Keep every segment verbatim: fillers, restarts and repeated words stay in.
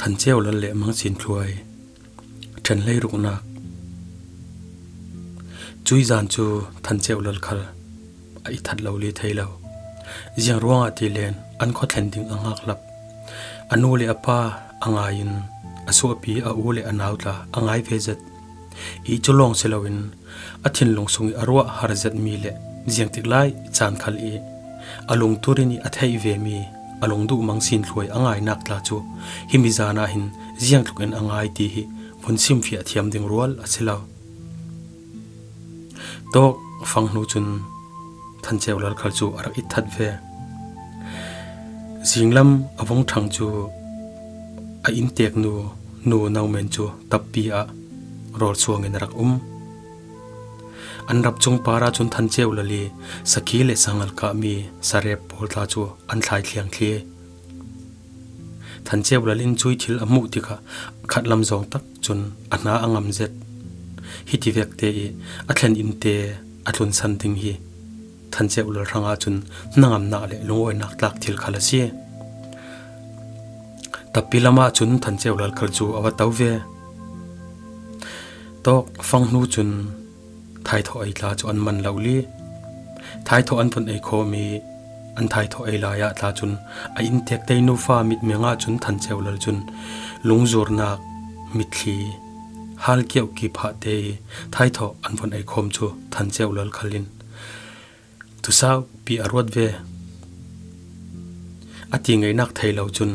Than Ceu Lal le Mang Sin Thluai ṭhen hleiruknak. Cuih zan cu Than Ceu Lal khal a i that lo li thei lo. Ziang ruangah ti len an khuathlen ding a hngak hlap. A nu le a pa a ngai in a suahpi a u le a nau tla a ngai ve zet. I cu lawng si loin a thinlung sung i a ruah har zetmi le ziangtik lai caan khal i a lungturin i a theih vemi a lungduh Mang Sin Thluai a ngainak tla cu himi zan ah hin ziangtluk in a ngai ti hi vun simfiah thiam ding rual a si lo. Tawk fang hnu cun Than Ceu Lal khal cu a rak it that ve. Zinglam a vung ṭhang cu a inntek nu, nu No Men cu tappi ah rawl suang in a rak um. An rap cung par ahcun Than Ceu Lal i sakhi le sangal kahmi sarep pawl tla cu an thlai thliang thli. Than Ceu Lal in cuih thil a hmuh tikah khatlam zawng tak cun a hna a ngam zet. Hiti vekte i a thlen innte a tlunsan ding hi Than Ceu Lal hrangah cun hnangamnak le lungawinak tlak thil khal a si. Tappi lamah cun Than Ceu Lal khal cu a va to ve. Tawk fang hnu cun thaithawh ei tla cu an man lo li. Thaithawh an vun ei khawm i an thaithawh ei lai ah tla cun a inntek tei nufa mitmeng ah cun Than Ceu Lal cun lungzurnak, mitthli, hal kiauh ki phahte i thaithawh an vun ei khawm cu Than Ceu Lal khal in thusaupi a ruat ve. A ti ngeihnak thei lo cun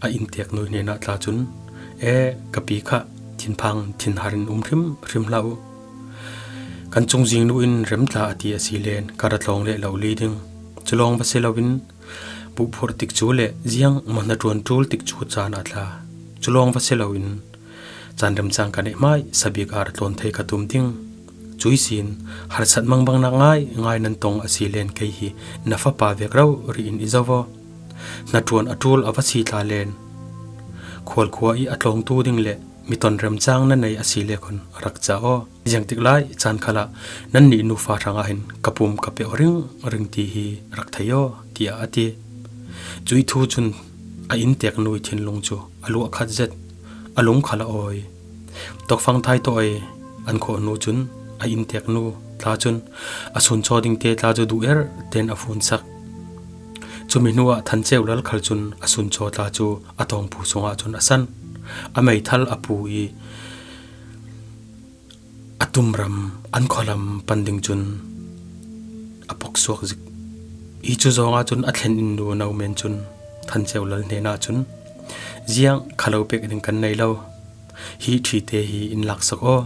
a inntek nu hnenah tla cun, "E, ka pi kha thinphang thinhar in um hrim hrim hlah u. Kan cungzing nu in rem tla a ti a si len ka ra tlawng leh lo li ding. Cu lawng va si loin buhphurh tikcu le ziang maw hnaṭuan ṭul tikcu caan ah tla cu lawng va si loin caan remcang ka neih hmaisa bik ah ra tlawn thei ka tum ding. Cuih sin harsat mangbangnak ngai ngai nan tong a si len kei hi na fapa vek rori in i zoh aw. Hnaṭuan a ṭul a va si tla len khualkhua i a tlawngtu ding le miton remcang na nei a si le khun rak ca aw. Ziangtik lai caan khalah nannih nufa hrangah hin ka pum ka peuh ringring ti hi rak thei aw," tiah a ti. Cuih thu cun a inntek nu i thinlung cu a luah khat zet, a lung khal a awi. Tawkfang thaithawh ei an khawh hnu cun a inntek nu tla cun a sunchaw dingte tla cu duh er tein a funsak. Cumi hnuah Than Ceu Lal khal cun a sunchaw tla cu a tawngpu sungah cun a san. A meithal a pu i a tumram an khualam pan ding cun a poksuak zik. Hi cu zongah cun a thlen in nu No Men cun Than Ceu Lal hnenah cun, "Ziang kha lo pek ding kan nei lo. Hi ṭhite hi in laksak aw.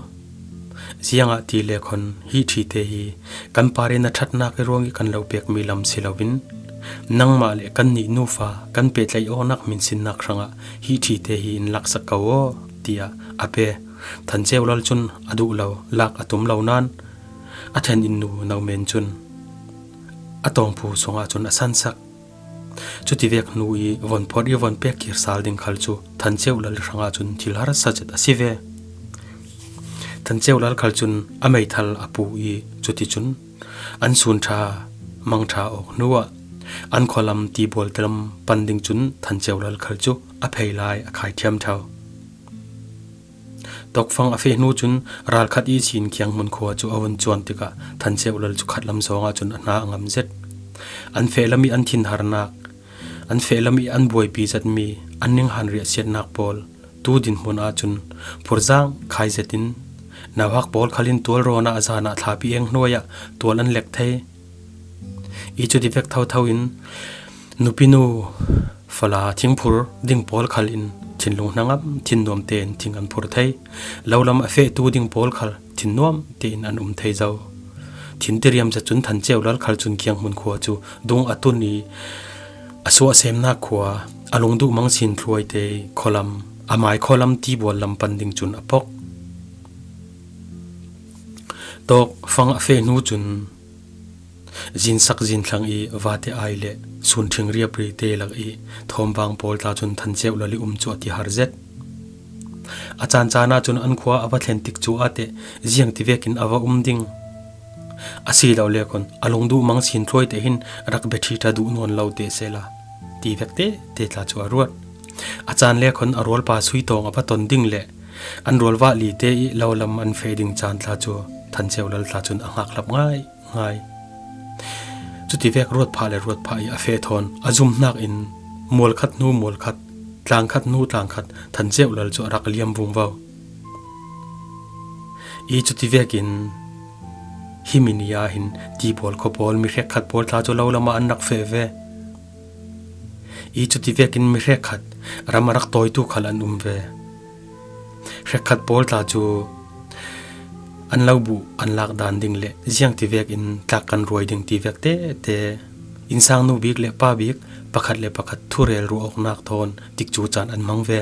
Ziangahtile khon hi ṭhite hi kan par in a ṭhatnak i ruang i kan lo pekmi lam si loin nangmah le kannih nufa kan pehtlaih awknak minsinnak hrangah hi ṭhite hi in laksak ko aw," tiah a pe. Than Ceu Lal cun a duh lo, lak a tum lo nain a thlen in nu No Men cun a tawngpu sungah cun a sansak. Cutivek hnu i von phawt i von pek kir sal ding khal cu Than Ceu Lal hrangah cun thil harsa zet a si ve. Than Ceu Lal khal cun a meithal a pu i cuticun an sun ṭha mang ṭha awk hnuah an khualam tibual lam pan ding cun Than Ceu Lal khal cu a phei lai a khai ṭhiamṭhau. Tawkfang a feh hnu cun ralkhat ihsin Khianghmun khua cu a vun cuan tikah Than Ceu Lal cu khatlam zongah cun a hna a ngam zet. An feh lam i an thinharnak, an feh lam i an buaipi zetmi, an ninghan riahsiatnak pawl tu dinhmun ah cun phurzaang khai zetin nauhak pawl khal in tualrawn ah zan ah thlapi eng hnuai ah tual an lek thei. I cutivek thotho in nupinu fala thingphur ding pawl khal in thinlung hnangam thinnuam tein thing an phur thei. Lo lam a fehtu ding pawl khal thinnuam tein an um thei zo. Thin tiriam zet cun Than Ceu Lal khal cun Khianghmun khua cu dung a tun i a suahsemnak khua, a lungduh Mang Sin Thluai te khualam, a mai khualam tibual lam pan ding cun a pok. Tawkfang a feh hnu cun zinsak zinthlang i vate ai le sunṭhing riapri te lak i thawmvang pawl tla cun Than Ceu Lal i um cu a ti har zet. A caan caan ah cun an khua a va thlen tik cu ah teh ziangtivekin a va um ding. A si lo le khun a lungduh Mang Sin Thluai te hin rak biaṭhi ṭha duh nawn lo te sehla ti vek tete tla cu a ruat. A caan le khon a rualpa Suitawng a va ton ding le an rualvah lite i lo lam an feh ding caan tla cu Than Ceu Lal tla cun a ngakhlap ngaingai. Cutivek ruat phah le ruat phah i a feh thawn a zum hnak in mual khat hnu mual khat, tlang khat hnu tlang khat Than Ceu Lal cu a rak liam vungvo. I cutivek in himi ni ah hin Tibual khua pawl mi hrekkhat pawl tla cu lo lam ah an rak feh ve. I cutivek in mi hrekkhat ram a rak tawitu khal an um ve. Hrekkhat pawl tla cu an lo buh an lak dan ding le ziang tivek in tlak kan ruai ding tivek tete, innsangnu bik le pa bik pakhat le pakhat thurel ruah awknak thawn tikcu caan an hmang ve.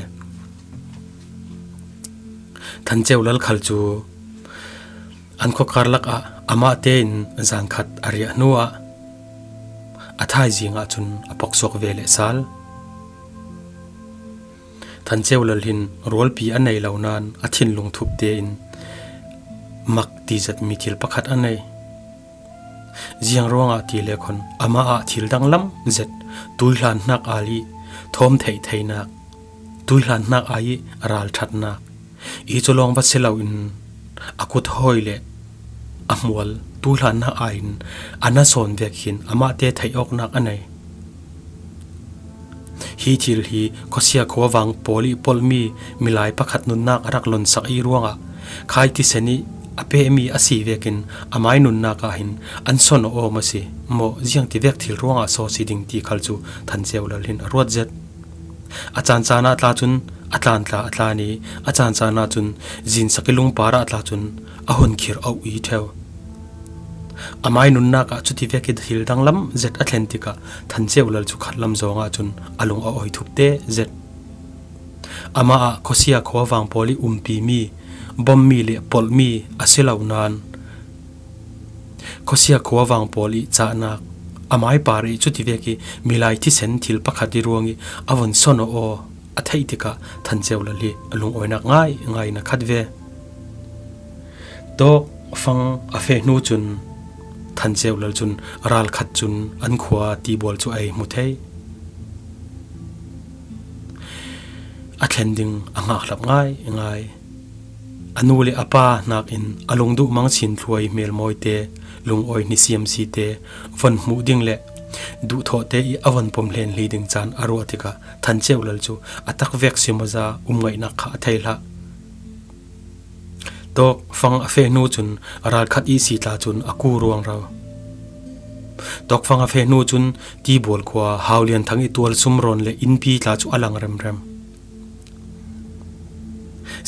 Than Ceu Lal khal cu an khuakar lak ah amah tein zan khat a riah hnu ah a thaizing ah cun a poksuak ve le sal. Than Ceu Lal hin rualpi a nei lo nain a thinlung thup tein mak ti zet mi thil pakhat a nei. Ziang ruangah ti le khon amah ah thil danglam zet, tuihlan hnak ai i thawm theih theinak, tuihlan hnak ai i ralṭhatnak, i cu lawng va si loin a kut hawi le a hmual tuihlan hnak ai in a na sawn vek hin amah te theih awknak a nei. Hi thil hi khuasia khuavang pawl i polhmi milai pakhat nunnak a rak lonsak i ruangah khai thisen i a pehmi a si vekin amai nunnak ah hin an son aw awm a si maw, ziang tivek thil ruangah saw si ding ti khal cu Than Ceu Lal hin a ruat zet. A caan caan ah tla cun a tlan tla a tlan i a caan caan ah cun zinsak i lungpar ah tla cun a hun khir auh i ṭheu. Amai nunnak ah cutivek i thil danglam zet a thlen tikah Than Ceu Lal cu khatlam zong ah cun a lung a awi thup te zet. Amah ah khuasia khuavang pawl i umpimi, bommi le polhmi a si lo nain khuasia khuavang pawl i cahnak amai par i cutivek i milai thisen thil pakhat i ruang i a vun son aw a theih tikah Than Ceu Lal hi a lungawinak ngaingai na khat ve. Tawkfang a feh hnu cun Than Ceu Lal cun ral khat cun an khua Tibual cu ei hmu thei. A thlen ding a ngakhlap ngaingai. A nu le a pa hnakin a lungduh mang sin thluai hmelmawite, lungawi hnisiam site von hmuh ding le duhthawhte i a von pom hlen hli ding caan a ruah tikah Than Ceu Lal cu a takvek simaza um ngaihnak kha a thei hlah. Tawkfang a feh hnu cun ralkhat ihsi tla cun a ku ruangro. Tawkfang a feh hnu cun Tibual khua Haulian Thang i tual sumrawn le innpi tla cu a lang remrem.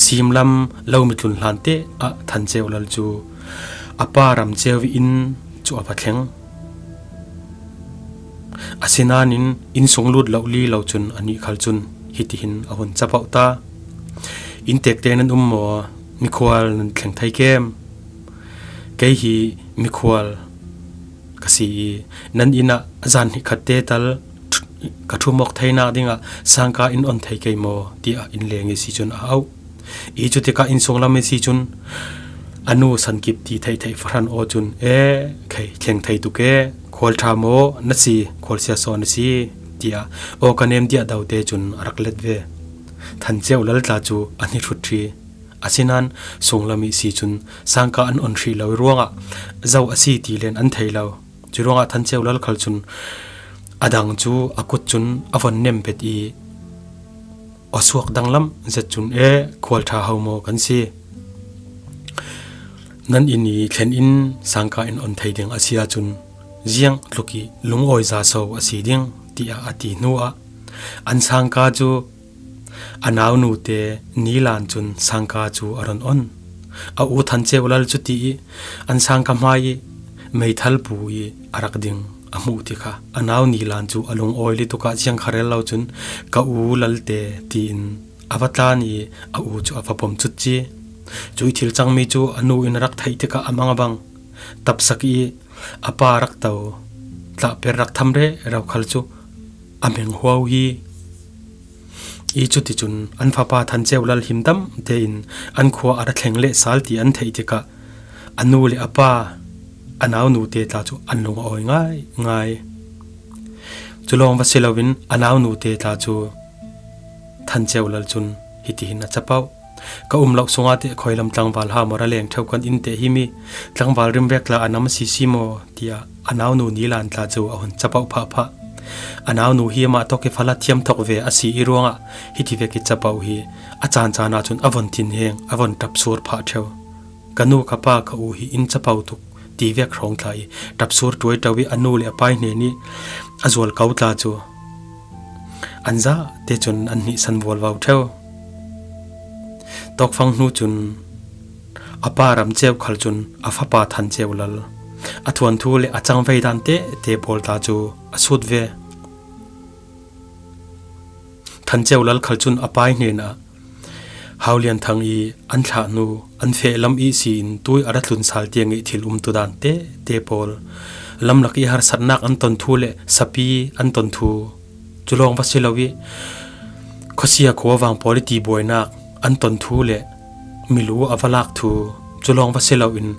Simlam lo mitlun hlan te ah Than Ceu Lal cu a pa Ram Ceu i inn cu a va thleng. Asinain innsung lut lo li lo cun anih khal cun hitihin a hun capoh ta. Inntekte nan um maw? Mikhual nan thleng thei kem? Kei hi mikhual ka si i nan inn ah zan hnih khat te tal ka ṭhum awk theinak dingah sangka in on thei kei maw? Tiah inn leng i si cun a auh. I cutikah innsung lam i si cun a nu Sankip ti theihtheih fahran aw cun, e, kei thleng thei tuk e, khualṭha maw na si, khualsia saw na si, tiah aw ka nem diah dote cun a rak let ve. Than Ceu Lal tla cu a hnihrut ṭhi. Asinain sunglam i si cun sangka an on hrih lo i ruangah zo a si ti len an thei lo. Curuangah Than Ceu Lal khal cun a dang cu a kut cun a von nem bet i aw suak danglam zet cun, e, khualṭha ho maw kan si? Nan inn i thlen in sangka in on thei ding a si ahcun ziang tluk i lungawi za so a si ding, tiah a ti hnu ah an sangka cu a naunute Nilan cun sangka cu a run on. A u Than Ceu Lal cu ti i an sangka hmai i meithal pu i a rak ding a hmuh ti kha a nau Nilan cu a lungawi li tukah ziang kha rel lo cun, ka u Lalte, tiin a va tlan i a u cu a va pom cut ci. Cuih thil cangmi cu a nu in a rak theih tikah a mang a bang. Tapsak i a pa rak to, tlahper rak tham rero khal cu a meng huau hi. I cuticun an fapa Than Ceu Lal himdam tein an khua a ra thleng lehsal ti an theih tikah a nu le a pa, a naunute tla cu an lung a awi ngaingai. Cu lawng va si loin a naunute tla cu Than Ceu Lal cun hitihin a capoh, "Ka um loh sungah teh khawilam tlangval ha maw ra leng ṭheu kan in teh hi mi, tlangval rimvek tla a nam a si si maw?" tiah a naunu Nilan tla cu a hun capoh phahphah. A naunu hi amah tawk i fala thiam thok ve a si i ruangah hiti vek i capoh hi a caan caan ahcun a von thinheng, a von ṭap sur phah ṭheu. "Ka nu, ka pa, ka u hi in capoh tuk," ti vek hrawng tla i ṭap sur ṭuai ṭo i a nu le a pa hnen i a zual ko tla cu an zah te cun an hnihsan vualvo ṭheu. Tawkfang hnu cun a pa Ram Ceu khal cun a fapa Than Ceu Lal a thuanthu le a cangvei dan tehte pawl tla cu a sut ve. Than Ceu Lal khal cun a pa hnenah Hau Lian Thang i an thlah hnu an feh lam ihsi in tui a ra tlun sal tiang i thil umtu dan tehte pawl, lamlak i harsatnak an ton thu le sapi an ton thu, cu lawng va si lo i khuasia khuavang pawl i tibuainak an ton thu le milu a va lak thu, cu lawng va si loin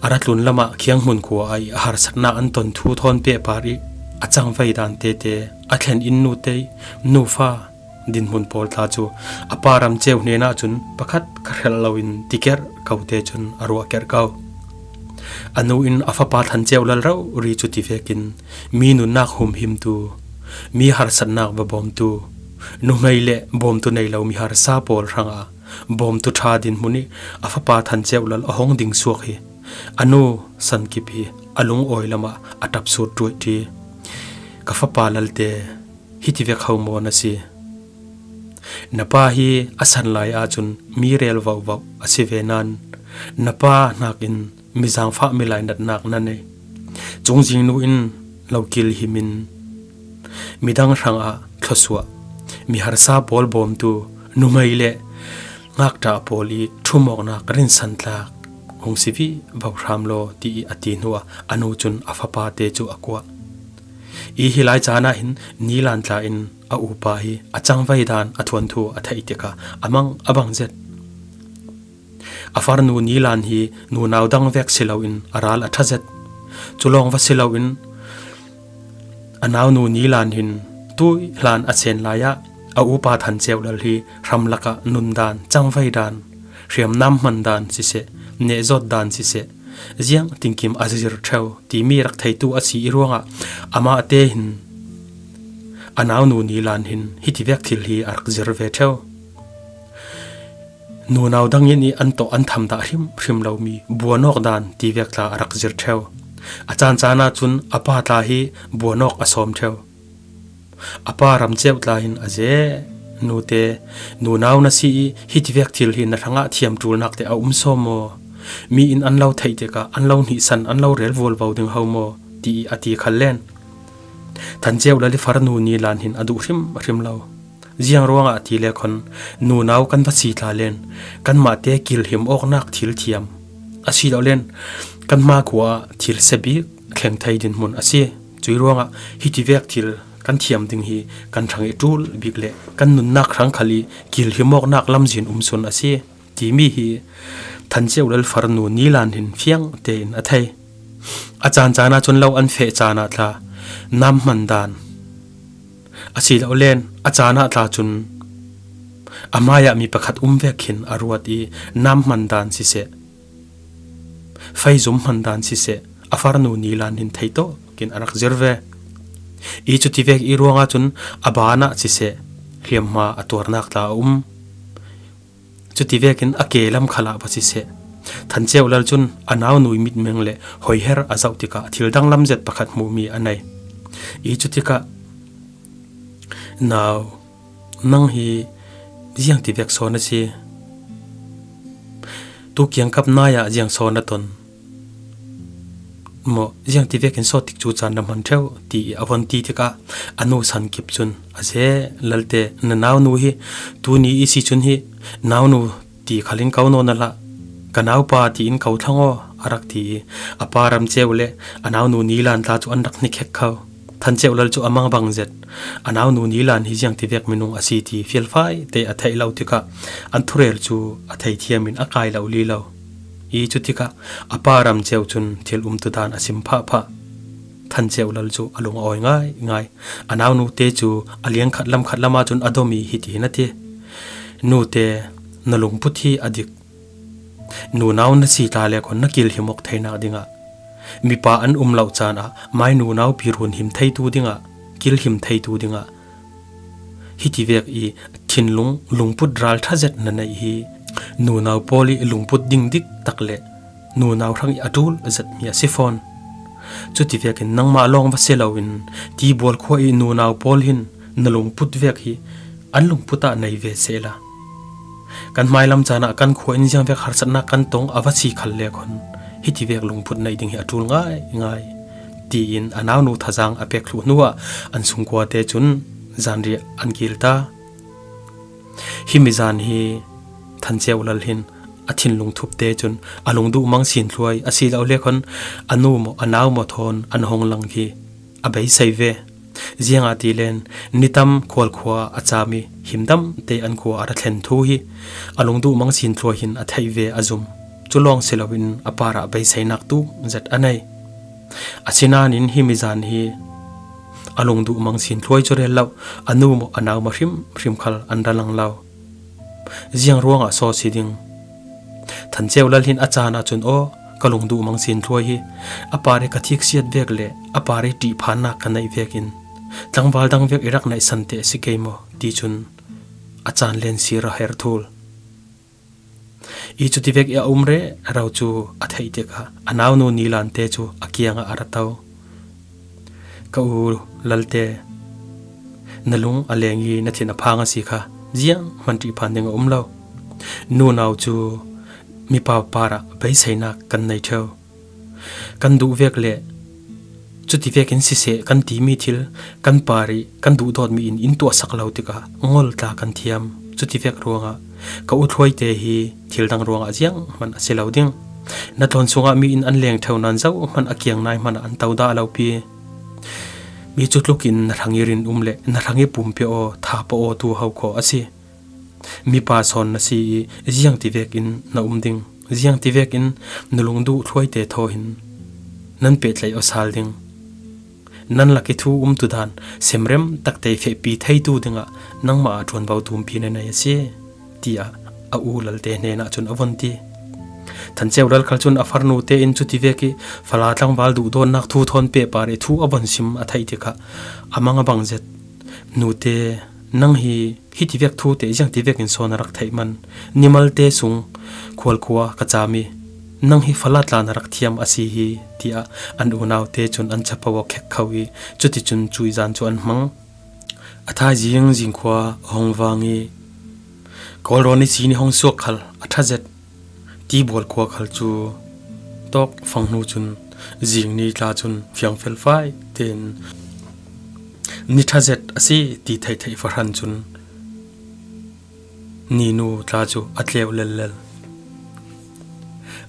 a ra tlun lamah Khianghmun khua ah i a harsatnak an ton thu thawn pehpar i a cangvei dan tehte, a thlen in nute, nufa dinhmun pawl tla cu a pa Ram Ceu hnenah cun pakhat kha hrelh loin tikerh ko te cun a ruahkerh ko. A nu in a fapa Than Ceu Lal rori cu tivekin mi nunnak humhimtu, mi harsatnak va bawmtu, nuhmei le bawmtu nei lo mi harsa pawl hrangah bawmtu ṭha dinhmun i a fapa Than Ceu Lal a hong ding suak hi a nu San Kip hi a lungawi lamah a ṭap sur ṭuaih ṭi. "Ka fapa Lalte, hiti vek ho maw na si? Na pa hi a san lai ahcun mi rel vohvoh a si ve nain na pa hnakin mi zaangfah milai natnak na nei. Cungzing nu in lo kilhim in midang hrangah thluasuah, mi harsa pawl bawmtu, nuhmei le ngakṭah pawl i ṭhumawknak rinsan tlak hung si vivo hram law," ti i a ti hnuah a nu cun a fapa te cu a kuah. I hi lai caan ah hin Nilan tla in a upa hi a cangvei dan a thuanthu a theih tikah a mang a bang zet. A farnu Nilan hi nunau dang vek si loin a ral a ṭha zet. Cu lawng va si loin a naunu Nilan hin tui hlan a sen lai ah a upa Than Ceu Lal hi hramlak ah nundan, cangvei dan, hriamnam hman dan siseh, nehzawt dan siseh, ziang tinkim a zir ṭheu timi rak theitu a si i ruangah amah te hin a naunu Nilan hin hiti vek thil hi a rak zir ve ṭheu. Nunau dang in i an tawh an tham dah hrimhrim lomi buanawk dan ti vek tla a rak zir ṭheu. A caan caan ahcun a pa tla hi buanawk a sawm ṭheu. A pa Ram Ceu tla hin a ze, "Nute, nunau na si i hiti vek thil hi na hrangah thiam ṭulnak te a um sawm maw? Mi in an lo theih tikah an lo hnihsan, an lo rel vualvo ding ho maw?" ti i a ti khal len. Than Ceu Lal i farnu Nilan hin a duh hrimhrim lo. Ziang ruangah ti le khawn nunau kan va si tla len kanmah te kilhim awknak thil thiam a si lo len kanmah khua ah thil se bik thleng thei dinhmun a si. Cui ruangah hiti vek thil kan thiam ding hi kan hrang i ṭul bik le kan nunnak hrang khal i kilhim awknak lamzin um sun a si timi hi Than Ceu Lal farnu Nilan hin fiang tein a thei. A caan caan ahcun lo an feh caan ah tla nam hman dan a si lo len a caan ah tla cun a hmaiah mi pakhat um vek khin a ruat i nam hman dan siseh, feizum hman dan siseh a farnu Nilan hin thei tawkin a rak zir ve. I cuti vek i ruangah cun a ban ah siseh hliamhma a tuarnak tla a um. Cuti vekin a ke lam khal ah va siseh, Than Ceu Lal cun a naunu i mitmeng le hoiher a zoh tikah thil danglam zet pakhat hmuhmi a nei. I cutikah, "Nau, nang hi ziang ti vek sawn a si? Tu kiangkap nai ah ziang sawn a ton maw, ziang ti vekin sawt tik cu caan na hman ṭheu?" ti i a von ti tikah a nu San Kip cun, "A ze, Lalte, na naunu hi tuni i si cun hi naunu ti khal in ko nawn a hlah, ka naupa tiin ko thlang aw," a rak ti i a pa Ram Ceu le a naunu Nilan tla cu an rak hnikhek kho. Than Ceu Lal cu a mangbang zet. A naunu Nilan hi ziang ti vek minung a si ti fialfai te a theih lo tikah an thurel cu a theithiam in a kai lo li lo. I cutikah a pa Ram Ceu cun thil umtu dan a sim phahphah. Than Ceu Lal cu a lung a awi ngaingai. A naunu te cu a liangkhat lamkhat lam ahcun a dom i hiti hin a ti, Nute, na lungput hi a dik. Nunau na si ta le khawn na kilhim awk theinak dingah, mipa an um loh caan ah mai nunau pi run him theitu dingah, kilhim theitu dingah, hiti vek i thinlung lungput ral ṭha zet na neih hi nunau pawl i lungput ding dik tak le nunau hrang i a ṭul zet mi a si fawn. Cuti vekin nangmah lawng va si loin Tibual khua i nunau pawl hin na lungput vek hi an lungput ah nei ve sehla, kan hmailam caan ah kan khua in ziang vek harsatnak kan tong a va si khal le khawn hiti vek lungput neih ding hi a ṭul ngaingai, tiin a naunu thazang a pek thluh hnuah an sungkuate cun zanriah an kil ta. Himi zan hi Than Ceu Lal hin a thinlung thupte cun a lungduh Mang Sin Thluai a si lo le khawn a nu maw a nau maw thawn an hong lang khi a beisei ve. Ziangahtile nitam Khual khua a cam i himdam te an khua a ra thlen thu hi a lungduh Mang Sin Thluai hin a theih ve, a zum. Cu lawng si loin a parah beiseinak tuk zet a nei. Asinain himi zan hi a lungduh Mang Sin Thluai cu rel lo, a nu maw a nau maw hrimhrim khal an ra lang lo. Ziang ruangah so si ding? Than Ceu Lal hin a caan ahcun, aw, ka lungduh Mang Sin Thluai hi a par i ka thiksiat vek le a par i ṭihphannak ka neih vekin tlangval dang vek i rak naihsan te a si kei maw, ti cun a caan len sir a her thul. I cuti vek i a um rero cu a theih tikah a naunu Nilan te cu a kiangah a ra to. Ka u Lalte, na lung a leng i na thin a phang a si kha, zianghman ṭihphan ding a um lo. Nunau cu mipa parah beiseinak kan nei ṭheu. Kan duh vek le cuti vekin siseh kan timi thil kan par i kan duhdawtmi in in tuahsak lo tikah ngol tla kan thiam. Cuti vek ruangah ka u Thluai te hi thil dang ruangah zianghman a si lo ding. Na tlawn sungah mi in an leng ṭheu nain zohhmanh a kiang nai hmanh ah an to dah lo pi. Mi cu tlukin na hrang i rin um le na hrang i pumpi aw, tha pawh aw tu ho khawh a si. Mipa sawn na si i ziangti vekin na um ding, ziangti vekin na lungduh Thluai te thaw hin nan pehtlaih aw sal ding. Nan lak i thu umtu dan semrem takte fehpi theitu dingah nangmah ah ṭuanvo tumpi na nei a si, tiah a u Lalte hnenah cun a von ti. Than Ceu Lal khal cun a farnu tein cuti vek i fala tlangval duhdawtnak thu thawn pehpar i thu a von sim a theih tikah a mang a bang zet. Nute, nang hi hiti vek thu te ziangti vekin sawn a rak theih man? Nimalte sung Khual khua ka cam i nang hi fala tla na rak thiam a si hi, tiah an unaute cun an capo aw khek kho i cuticun cuih zan cu an hmang. A thaizing zing khua a hong vang i Kawlrawn i sin i hong suak khal a ṭha zet. Tibual khua khal cu tawk fang hnu cun zing ni tla cun fiang felfai tein ni ṭha zet a si ti theihtheih fahran cun ninu tla cu a tleu lellel.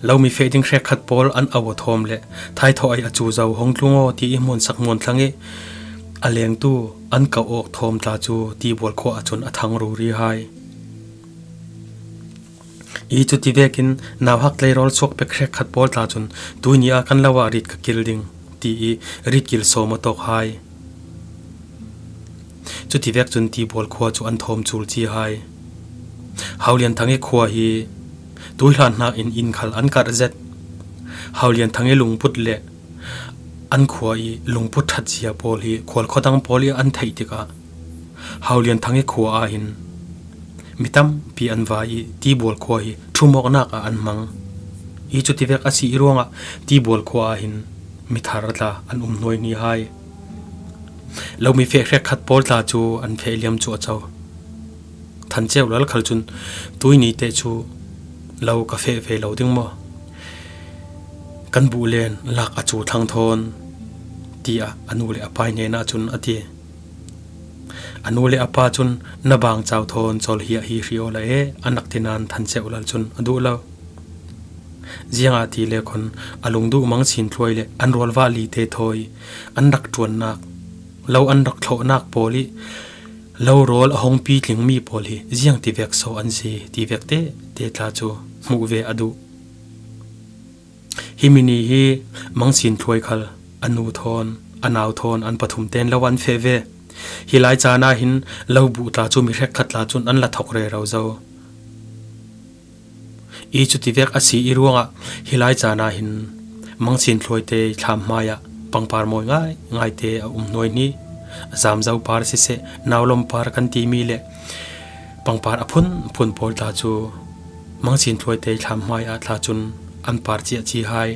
Lomi feh ding hrekkhat pawl an auh aw thawm le thaithawh ai a cu zo hong tlung aw ti i hmuansak hmuanthlang i a lengtu an kauh awk thawm tla cu Tibual khua ahcun a thang ruri hai. I cuti vekin nauhak tleirawl suak pek hrekkhat pawl tla cun tuini ah kan lo ah rit ka kil ding, ti i rit kil sawm aw tawk hai. Cuti vek cun Tibual khua cu an thawm cul ci hai. Haulian Thang i khua hi tuihlan hnakin inn khal an karh zet. Haulian Thang i lungput le an khua i lungput ṭhat zia pawl hi Khual khua dang pawl i an theih tikah Haulian Thang i khua ah hin mi tampi an vai i Tibual khua hi ṭhumawknak ah an hmang. I cuti vek a si i ruangah Tibual khua ah hin mi thar tla an um hnuaihni hai. Lomi feh hrekkhat pawl tla cu an feh liam cuahco. Than Ceu Lal khal cun, tuini te cu lo ka feh ve lo ding maw? Kan buh len lak a cu thlang thawn, tiah a nu le a pa hnenah cun a ti. A nu le a pa cun, na bang cau thawn cawl hi a hi hri awla e, an rak ti nain Than Ceu Lal cun a duh lo. Ziangahtile khawn a lungduh Mang Sin Thluai le an rualvah li te thawi an rak ṭuannak, lo an rak thlawhnak pawl i lo rawl a hong pitlingmi pawl hi ziangti vek so an si ti vek tete tla cu hmuh ve a duh. Himi ni hi Mang Sin Thluai khal a nu thawn, a nau thawn an pathum tein lo an feh ve. Hi lai caan ah hin lo buh tla cu mi hrekkhat tla cun an la thok rero zo. I cuti vek a si i ruangah hi lai caan ah hin Mangsin Thluaite thlam hmai ah pangpar mawi ngai ngaite a um hnuai hni. Zamzo par siseh, naulom par kan timi le pangpar a phun phun pawl tla cu Mangsin Thluaite thlam hmai ah tla cun an par ciah ci hai.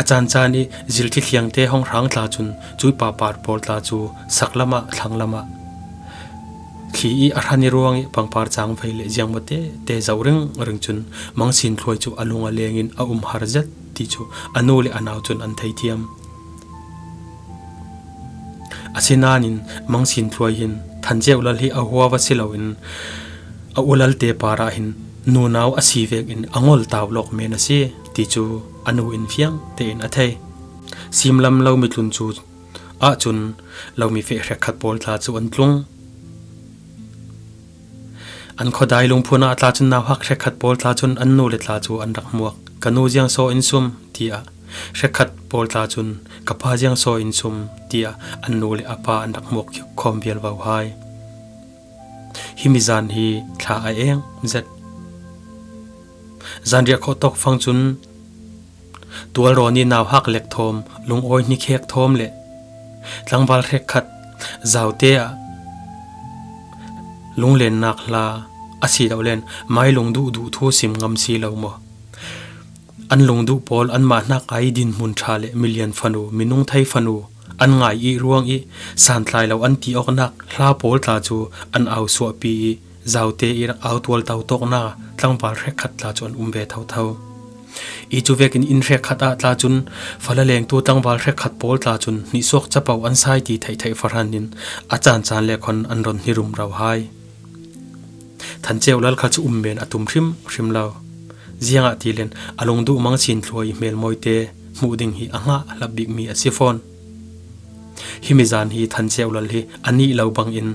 A caancaan i zilthi thliangte hong hrang tla cun cuipa par pawl tla cu saklam ah thlanglam ah thli i a hran i ruang i pangpar cangvei le ziangmaw tete zoh ringring cun Mangsin Thluai cu a lung a leng in a um har zet ti cu a nu le a nau cun an thei thiam. Asinain Mangsin Thluai hin Than Ceu Lal hi a hua va si loin a ulalte par ah hin nunau a si vekin a ngol tau lawk men a si ti cu a nu in fiang tein a thei. Simlam lo mitlun cu ahcun lomi feh hrekkhat pawl tla cu an tlung. An khuadai lungphun ah tla cun nauhak hrekkhat pawl tla cun an nu le tla cu an rak hmuak. Ka nu ziangsaw in sum, tiah hrekkhat pawl tla cun ka pa ziangsaw in sum, tiah an nu le a pa an rak hmuak khawm vial vo hai. Himi zan hi thla a eng zet. Zanriah khawh tawk fang cun tualrawn i nauhak lekthawm, lungawi hnikhek thawm le tlangval hrekkhat zaute ah lunglennak hla a si lo len mai lungduh duh thu sim ngam si lo maw? An lungduh pawl anmah hnak ai dinhmun ṭha le milian fanu, minung thei fanu an ngai i ruang i santlai lo an ti awknak hla pawl tla cu an au suahpi i zaute i rak au tual tautawkna tlangval hrekkhat tla cu an um ve thotho. I cu vekin inn hrekkhat ah tla cun fala lengtu tlangval hrekkhat pawl tla cun hnihsuak capo an sai ti theihtheih fahran in a caancaan le khon an ron hni rumro hai. Than Ceu Lal kha cu um men a tum hrim hrim lo. Ziangahtile a lungduh Mangsin Thluai hmelmawite hmuh ding hi a hngah hlap bikmi a si fawn. Himi zan hi Than Ceu Lal hi a nih lo bangin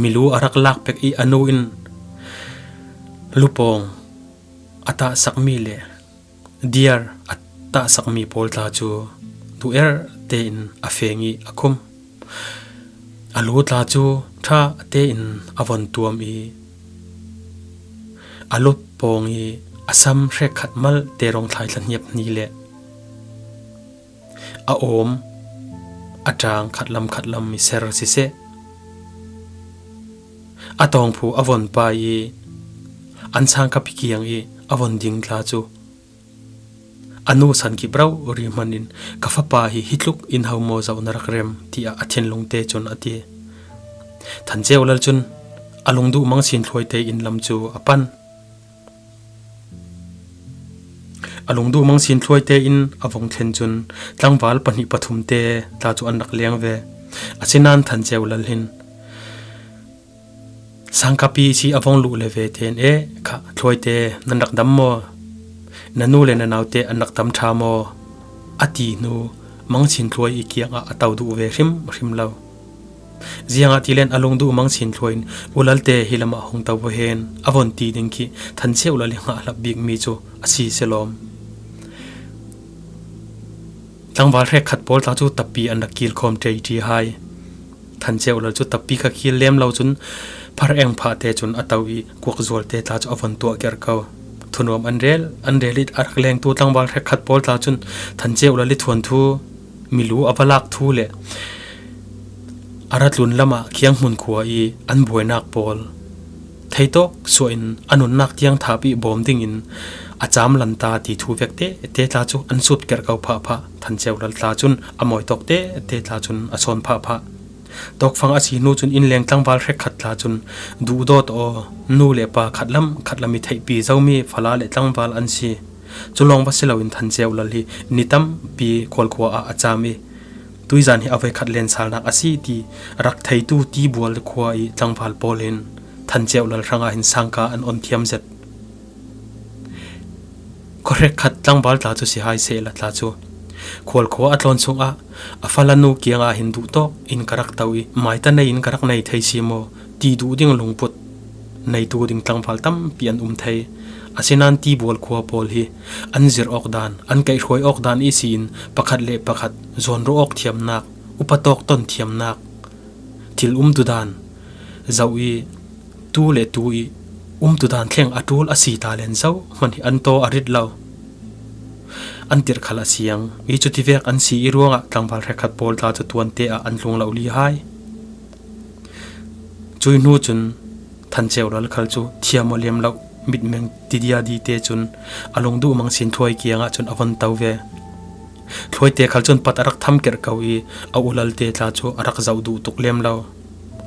milu a rak lak pek i a nu in lupawng a tahsakmi le diar a tahsakmi pawl tla cu duh er tein a feng i a khum. A lu tla cu ṭha tein a von tuam i a lupawng i a sam hrekkhat malte rawngthlai thlahniap hni le a awm a ṭang khatlam khatlam i ser siseh, a tawngphu a von pai i an sangkapi kiang i a von ding tla cu a nu san kip rori hman in, "Ka fapa hi hi tluk in ho maw zoh na rak rem?" tiah a thinlungte cun a ti. Than Ceu Lal cun a lungduh Mangsin Thluaite inn lam cu a pan. A lungduh Mangsin Thluaite in a vong thlen cun tlangval pahnih pathumte tla cu an rak leng ve. Asinain Than Ceu Lal hin, "Sangkapi si a vong luh le ve tein e kha, Thluaite nan rak dam maw? Na nu le na naute an rak dam ṭha maw?" a ti hnu Mangsin Thluai i kiangah a to duh ve hrim hrim lo. Ziangahtile a lungduh Mangsin Thluai in, "U Lalte hi lamah hung to hen," a von ti ding khi Than Ceu Lal i hngah hlap bikmi cu a si si lawm. Tlangval hrekkhat pawl tla cu tapi an rak kilkhawm ṭei ṭi hai. Than Ceu Lal cu tapi kha kil lem lo cun phar eng phah te cun a to i kuak zual te tla cu a von tuah ker ko. Thunuam an rel, an rel i a rak lengtu tlangval hrekkhat pawl tla cun Than Ceu Lal i thuanthu, milu a va lak thu le a ra tlun lamah Khianghmun khua i an buainak pawl theitawk suah in a nunnak tiang thap i bawm dingin a cam lanta ti thu vek tete tla cu an sut ker ko phah phah. Than Ceu Lal tla cun a mawi tawk tete tla cun a sawn phah phah. Tawkfang a si hnu cun innleng tlangval hrekkhat tla cun, "Duhdawt aw, nu le pa khatlam khatlam i theihpi zomi fala le tlangval an si. Cu lawng va si loin Than Ceu Lal hi ni tampi Khual khua ah a cam i tuizan hi a voikhat lensalnak a si," ti rak theitu Tibual khua i tlangval pawl in Than Ceu Lal hrangah hin sangka an on thiam zet. Khuahrekkhat tlangval tla cu si hai sehla tla cu, Khual khua a tlawn sungah a falanu kiangah hin duhtawk in ka rak to i maita nei in ka rak nei thei si maw ti duh ding lungput neitu ding tlangval tampi an um thei. Asinain Tibual khua pawl hi an zir awk dan, an kaihhruai awk dan ihsi in pakhat le pakhat zawn rawh awk thiamnak upa tawk ton thiamnak thil umtu dan zoh i tu le tu i umtu dan thleng a ṭul a si ta len zo hman hi an taw a rit lo. An tirh khal a siang i cuti vek an si i ruangah tlangval hrekkhat pawl tla cu tuante ah an tlung lo li hai. Cui hnu cun Than Ceu Lal khal cu thiam aw lem lo, mitmeng tidia dite cun a lungduh Mang Sin Thluai kiangah cun a von to ve. Thluaite khal cun pat a rak tham kerh ko i a ulalte tla cu a rak zoh duh tuk lem lo.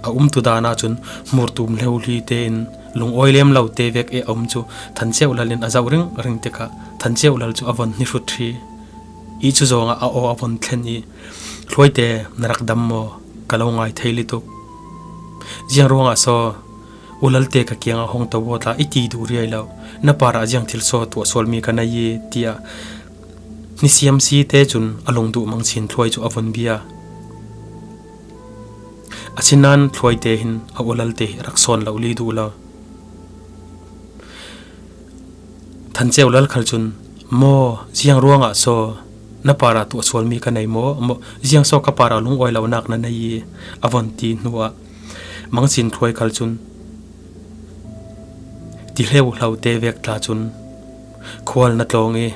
A umtu dan ah cun hmurtum hleuhli tein lungawi lem lo te vek e a um cu Than Ceu Lal in a zoh ringring tikah Than Ceu Lal cu a von hnihrut ṭhi i cu zawngah a aw a von thlen i, "Thluaite, na rak dam maw? Ka lo ngai thei lituk. Ziang ruangah saw ulalte ka kiangah hong to aw tla i ti duh riai lo. Na parah ziang thil saw tuah sualmi ka nei i," tiah hnisiam si te cun a lungduh Mang Sin Thluai cu a von bia. Asinain Thluaite hin a ulalte hi a rak sawn lo li duh lo. Than Ceu Lal khal cun, "Maw, ziang ruangah saw na parah tuah sualmi ka nei maw? Maw, ziang saw ka parah lungawi lonak na nei i?" a von ti hnuah Mang Sin Thluai khal cun ti hleuhlo te vek tla cun, "Khual na tlawng i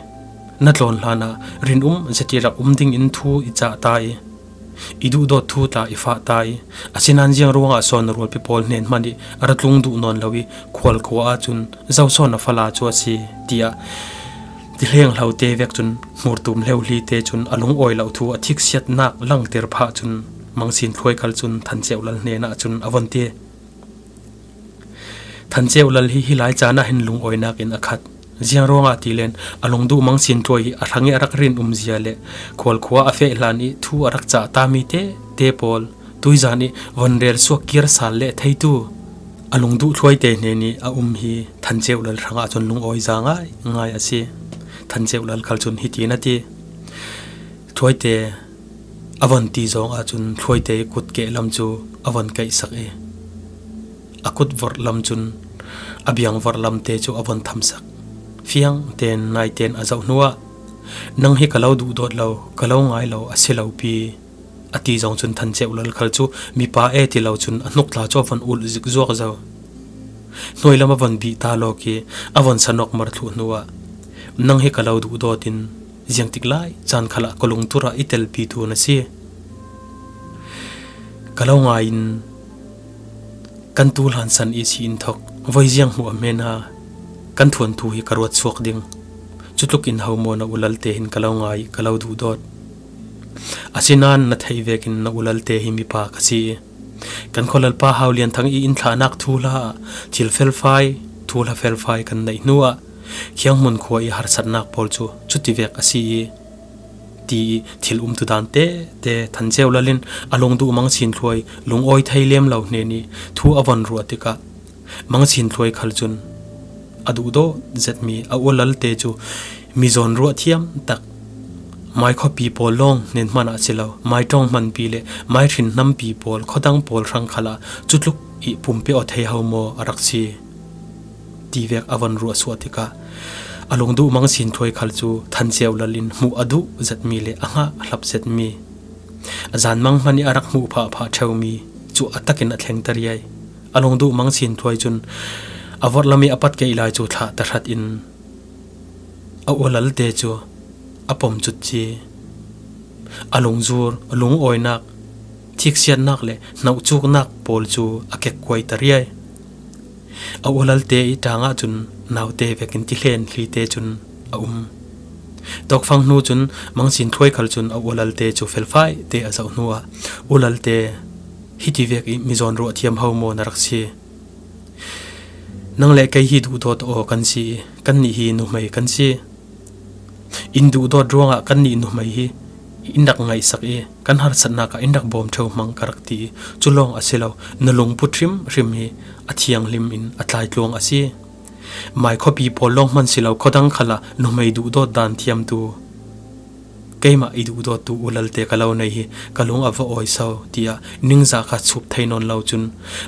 na tlawn hlanah rinum zet i rak um dingin thu i cah ta i, i duhdawt thu tla i fah ta i, asinain ziang ruangah saw na rualpi pawl hnen hmanh i a ra tlung duh nawn lo i khual khua ahcun zo saw na fala cu a si," tiah ti hleng hlo te vek cun hmurtum hleuhli te cun a lungawi lo thu a thiksiatnak langter phah cun Mang Sin Thluai khal cun Than Ceu Lal hnenah cun a von ti. Than Ceu Lal hi hi lai caan ah hin lungawinak in a khat. Ziang ruangah ti len a lungduh Mang Sin Thluai hi a hrang i a rak rinum zia le khual khua a feh hlan i thu a rak cah ta mi te te pawl tuizan i von rel suak kir sal le theitu a lungduh Thluaite hnen i a um hi Than Ceu Lal hrangah cun lungawi za ngai ngai a si. Than Ceu Lal khal cun hitin a ti, "Thluaite," a von ti zawng ahcun Thluaite i kut kehlam cu a von kaihsak i a kut vorhlam cun a biang vorhlam te cu a von thamsak. Fiang tein naiten a zoh hnuah, "Nang hi ka lo duhdawt lo, ka lo ngai lo a si lo pi," a ti zong cun Than Ceu Lal khal cu mipa e ti lo cun a hnuk tla cu a von ulh zik zuak zo. Hnuailam a von bih ta lawk i a von sanawk mar thluh hnuah, "Nang hi ka lo duhdawt in ziangtik lai caan khalah ka lungtur ah i telpitu na si. Ka lo ngai in kan tu hlansan i si in thok voi ziang hmuh a hmena kan thuanthu hi ka ruat suak ding. Cutluk in ho maw na ulalte hin ka lo ngai, ka lo duhdawt. Asinain na theih vekin na ulalte hi mipa ka si i kan khualalpa Hau Lian Thang i in thlahnak thuhla ah thil felfai, thuhla felfai kan neih hnuah khianghmun khua i harsatnak pawl cu cuti vek a si i," ti i thil umtu dan tete Than Ceu Lal in a lungduh Mang Sin Thluai lungawi thei lem lo hnen i thu a von ruah tikah Mang Sin Thluai khal cun a duhdawt zetmi a ulalte cu mizawn ruah thiam tak, mai khuapi pawl lawng hnen hmanh ah si lo, mai ṭawng hmanpi le mai hrin hnampi pawl, khuadang pawl hrang khalah cutluk i pumpe aw thei ho maw a rak si, ti vek a von ruah suah tikah a lungduh Mang Sin Thluai khal cu Than Ceu Lal in hmuh a duh zetmi le a hngah hlap zetmi, a zanmang hmanh i a rak hmuh phahphah ṭheumi cu a takin a thleng ta riai. A lungduh Mang Sin Thluai cun a vorhlam i a pat keih lai cu thlah tahrat in a ulalte cu a pom cutci, a lungzur, a lungawinak, thiksiatnak le hnauhcuknak pawl cu a kekkuai ta riai. A ulalte i ṭang ahcun naute vekin ti hlen hli te cun a um. Tawkfang hnu cun Mang Sin Thluai khal cun a ulalte cu felfai te a zoh hnuah, "Ulalte, hiti vek i mizawn ruah thiam ho maw na rak si? Nang le kei hi duhdawt aw kan si i kannih hi nuhmei kan si. In duhdawt ruangah kannih nuhmei hi in rak ngaihsak i kan harsatnak ah in rak bawm ṭheu hmang ka rak ti i cu lawng a si lo, na lungput hrimhrim hi a thianghlim in a tlaitluang a si. Mai khuapi pawl lawng hman si lo, khuadang khalah nuhmei duhdawt dan thiamtu keimah i duhdawttu ulalte ka lo nei hi ka lung a va awi so," tiah ningzah kha chup thei nawn lo cun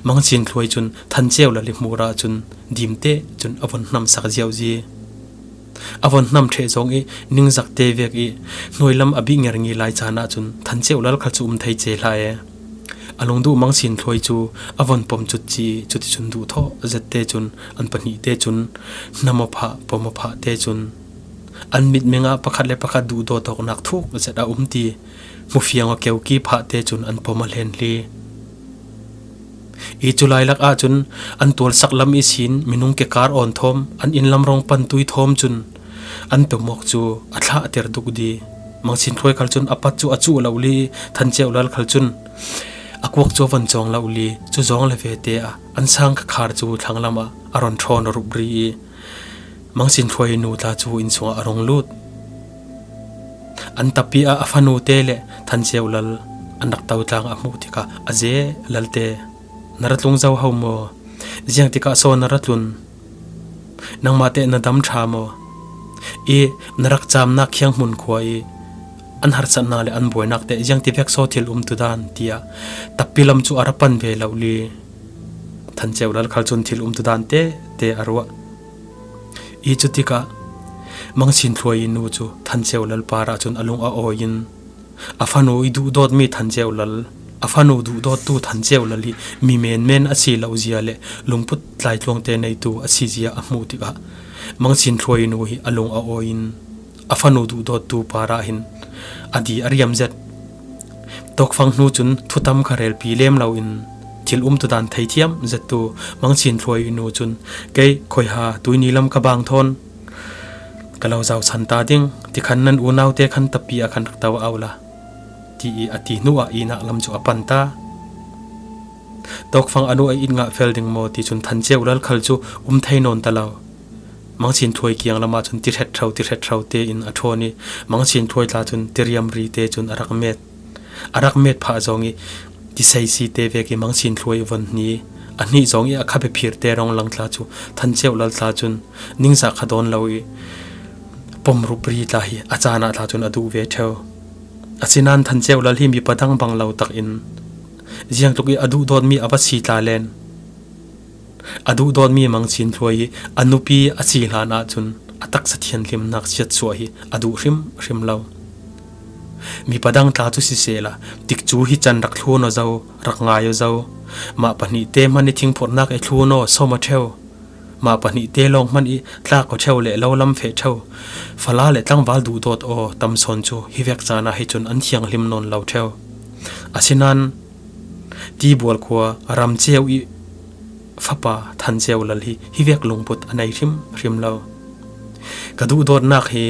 Mang Sin Thluai cun Than Ceu Lal i hmur ahcun dimte cun a von hnamsak ziauzi. A von hnam ṭheh zawng i ningzakte vek i hnuailam a bih nger ngi lai caan ahcun Than Ceu Lal khal cu um thei ce hlah e. A lungduh Mang Sin Thluai cu a von pom cut ci i cuticun duhthawh zette cun an pahnih te cun hnam aw phah, pom aw phah te cun an mitmeng ah pakhat le pakhat duhdawt awknak thuk zet a um ti hmufiang aw keuki phah te cun an pom a hlen hli. I cu lailak ahcun an tualsak lam ihsin minung kekar awn thawm, an inn lam rong pantui thawm cun an pemawk cu a thlah a ter duk di. Mang Sin Thluai khal cun a pat cu a cuh lo li, Than Ceu Lal khal cun a kuak cu a von cawng lo li, cu zawng le ve te ah an sang khakhar cu thlanglam ah a ron ṭhawn a rup ri i, Mang Sin Thluai nu tla cu inn sungah a rung lut. An tapi ah a fanu te le Than Ceu Lal an rak to tlang a hmuh tikah a ze, "Lal te, na ra tlung zo ho maw? Ziang tikah so na ra tlun? Nangmah te na dam ṭha maw? I na rak camnak Khianghmun khua i an harsatnak le an buainak te ziang ti vek so thil umtu dan?" tiah tapi lam cu a ra pan ve lo li. Than Ceu Lal khal cun thil umtu dan te te a ruah. I cu tikah Mang Sin Thluai i nu cu Than Ceu Lal par ahcun a lung a awi in a fanu i duhdawtmi Than Ceu Lal, a fanu duhdawttu Than Ceu Lal hi mi menmen a si lo zia le lungput tlaitluangte neitu a si zia a hmuh tikah Mang Sin Thluai i nu hi a lung a awi in a fanu duhdawttu par ah hin a di a riam zet. Tawkfang hnu cun thutam kha relpi lem loin thil umtu dan theithiam zettu Mang Sin Thluai i nu cun, "Kei khuaiha tuini lam ka bang thawn ka lo zau san ta ding, tikhan nan unaute khan tapi ah khan rak to au la," ti i a ti hnu ah inak lam cu a pan ta. Tawkfang a nu a it ngah fel ding maw ti cun Than Ceu Lal khal cu um thei nawn ta lo. Mang Sin Thluai kiang lam ahcun ti hret hro, ti hret hro tein a ṭhawn i, Mang Sin Thluai tla cun ti riamri te cun a rak met. A rak met phah zong i, ti seisi te vek i Mang Sin Thluai a von hni. A hnih zong i a kha biaphir te rong lang tla cu Than Ceu Lal tla cun ningzah kha dawn lo i, pom rup ri tla hi a caan ah tla cun a duh ve ṭheu. Asinain Than Ceu Lal hi mipa dang bang lo tak in ziangtluk i a duhdawtmi a va si tla len. A duhdawtmi Mang Sin Thluai hi a nupi a si hlan ahcun a taksa thianhlimnak siatsuah hi a duh hrimhrim lo. Mipa dang tla cu sisehla, tikcu hi can rak thlun aw zo, rak ngai aw zo. Mah pahnih te hmanh i thingphurhnak i thlun aw, sawm aw ṭheu. Mah pahnih te lawng hmanh i tlak aw ṭheu le lo lam feh ṭheu. Fala le tlangval duhdawt aw tam sawn cu hi vek caan ah hi cun an thianghlim nawn lo ṭheu. Asinain Tibual khua Ram Ceu i fapa Than Ceu Lal hi hi vek lungput a nei hrimhrim lo. Ka duhdawtnak hi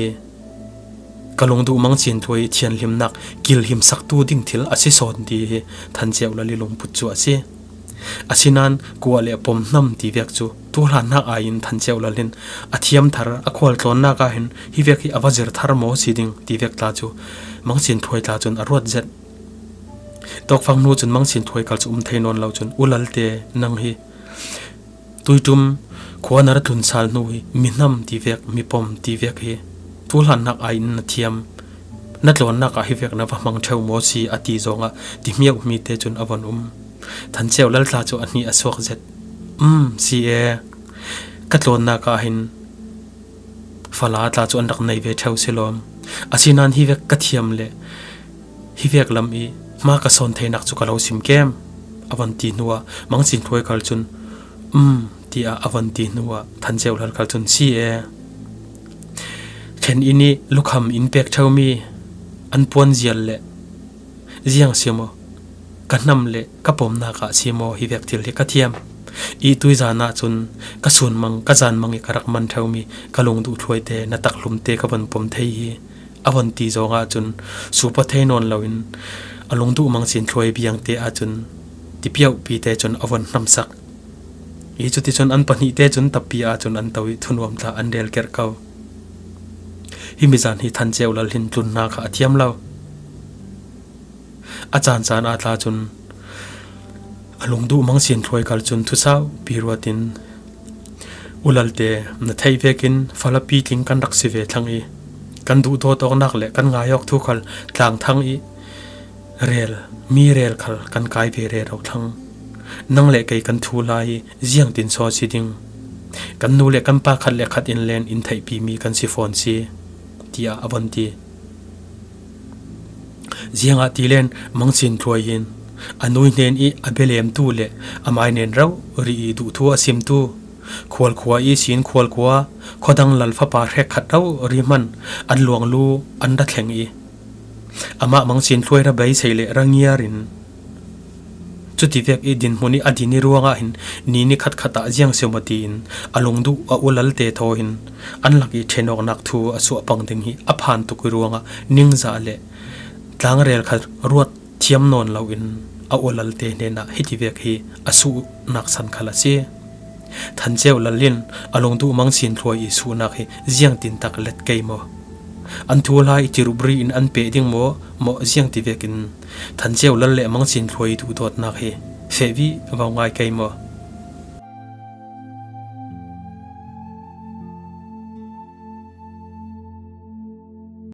ka lungduh Mang Sin Thluai thianhlimnak kilhimsaktu ding thil a si sawn ti hi Than Ceu Lal i lungput cu a si. Asinain kuah le pom hnam ti vek cu tuhlannak ai in Than Ceu Lal hin a thiam thar, a khualtlawnnak ah hin hi vek hi a va zir thar maw si ding ti vek tla cu Mang Sin Thluai tla cun a ruat zet. Tawkfang hnu cun Mang Sin Thluai khal cu um thei nawn lo cun, "U Lal te, nang hi tuiṭum khua na ra tlun sal hnu hi mi hnam ti vek, mi pom ti vek hi tuhlannak ai in na thiam, na tlawnnak ah hi vek na va hmang ṭheu maw si?" a ti zongah ti hmiauhmi te cun a von um. Than Ceu Lal tla cu a hnih a suak zet. "Um, si e, ka tlawnnak ah hin fala tla cu an rak nei ve ṭheu si lawm. Asinain hi vek ka thiam le hi vek lam i hma ka sawn theinak cu ka lo sim kem," a von ti hnuah Mang Sin Thluai khal cun, "Um," tiah a von ti hnuah Than Ceu Lal khal cun, "Si e, thlen inn i lukham in pek ṭheumi an puanzial le ziang si maw, ka hnam le ka pomnak ah si maw, hi vek thil hi ka thiam. I tuizan ahcun ka sunmang, ka zanmang i ka rak man ṭheumi ka lungduh thluaite na takhlumte ka von pom thei hi," a von ti zongah cun supa thei nawn loin a lungduh Mang Sin Thluai biangte ahcun tipiauhpi te cun a von hnamsak. I cuticun an pahnih te cun tapi ahcun an to i thunuam tla an rel kerh ko. Himi zan hi Than Ceu Lal hin tlunnak kha a thiam lo. A caan caan ah tla cun a lungduh Mang Sin Thluai khal cun thusaupi ruat in, "U Lal te, na theih vekin falapi tling kan rak si ve thlang i kan duhdawt awknak le kan ngai awk thu khal tlangthang i rel, mi rel khal kan kai ve rero thlang. Nang le kei kan thuhla hi ziangtin saw si ding? Kan nu le kan pa khat le khat in len in theihpi mi kan si fawn si, tiah a von ti. Ziangahtile Mang Sin Thluai hin a nu hnen i a belemtu le a mai nen rau ri i duhthu a simtu, Khual khua i Sin Khual khua khuadang lal fapa hrek khat rau ri hman an luang lu an ra thleng i, amah Mang Sin Thluai ra beisei le ra ngiar in, cuti vek i dinhmun i a din i ruangah hin ni ni khat khat ah ziang seumaw tiin a lungduh a u Lalte thaw hin an lak i ṭhenawknak thu a suah pang ding hi a phan tuk i ruangah ningzah le tlangrel khat ruat thiam nawn lo in a u Lalte hnenah hiti vek hi a suhnak san khal a si. Than Ceu Lal in a lungduh Mang Sin Thluai i suhnak hi ziangtintak let kei maw? An thuhla i tirupri in an peh ding maw, maw ziangti vekin Than Ceu Lal le Mang Sin Thluai i duhdawtnak hi feh vivo ngai kei maw?